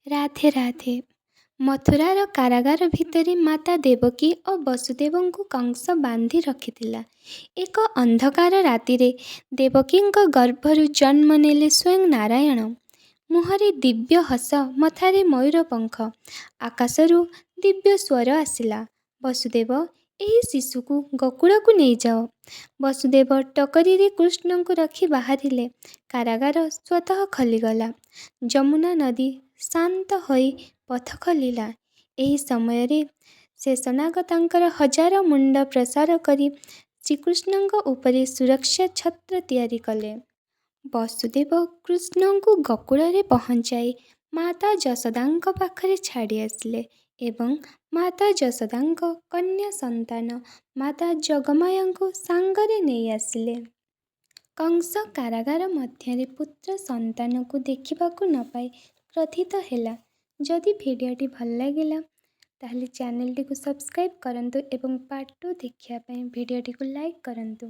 ରାଧେ ରାଧେ। ମଥୁରାର କାରାଗାର ଭିତରେ ମାତା ଦେବକୀ ଓ ବସୁଦେବଙ୍କୁ କଂସ ବାନ୍ଧି ରଖିଥିଲା। ଏକ ଅନ୍ଧକାର ରାତିରେ ଦେବକୀଙ୍କ ଗର୍ଭରୁ ଜନ୍ମ ନେଲେ ସ୍ୱୟଂ ନାରାୟଣ। ମୁହଁରେ ଦିବ୍ୟ ହସ, ମଥାରେ ମୟୂରପଙ୍ଖ। ଆକାଶରୁ ଦିବ୍ୟ ସ୍ୱର ଆସିଲା, ବସୁଦେବ, ଏହି ଶିଶୁକୁ ଗୋକୁଳକୁ ନେଇଯାଅ। ବସୁଦେବ ଟୋକରୀରେ କୃଷ୍ଣଙ୍କୁ ରଖି ବାହାରିଲେ। କାରାଗାର ସ୍ୱତଃ ଖୋଲିଗଲା। ଯମୁନା ନଦୀ ଶାନ୍ତ ହୋଇ ପଥ ଖୋଲିଲା। ଏହି ସମୟରେ ଶେଷନାଗ ତାଙ୍କର ହଜାର ମୁଣ୍ଡ ପ୍ରସାର କରି ଶ୍ରୀକୃଷ୍ଣଙ୍କ ଉପରେ ସୁରକ୍ଷା ଛତ୍ର ତିଆରି କଲେ। ବସୁଦେବ କୃଷ୍ଣଙ୍କୁ ଗୋକୁଳରେ ପହଞ୍ଚାଇ ମାତା ଯଶୋଦାଙ୍କ ପାଖରେ ଛାଡ଼ି ଆସିଲେ ଏବଂ ମାତା ଯଶୋଦାଙ୍କ କନ୍ୟା ସନ୍ତାନ ମାତା ଯୋଗମାୟାଙ୍କୁ ସାଙ୍ଗରେ ନେଇ ଆସିଲେ। କଂସ କାରାଗାର ମଧ୍ୟରେ ପୁତ୍ର ସନ୍ତାନକୁ ଦେଖିବାକୁ ନ ପାଇ କ୍ରୋଧିତ ହେଲା। ଯଦି ଭିଡ଼ିଓଟି ଭଲ ଲାଗିଲା, ତାହେଲେ ଚ୍ୟାନେଲଟିକୁ ସବସ୍କ୍ରାଇବ୍ କରନ୍ତୁ ଏବଂ ପାର୍ଟ 2 ଦେଖିବା ପାଇଁ ଭିଡ଼ିଓଟିକୁ ଲାଇକ୍ କରନ୍ତୁ।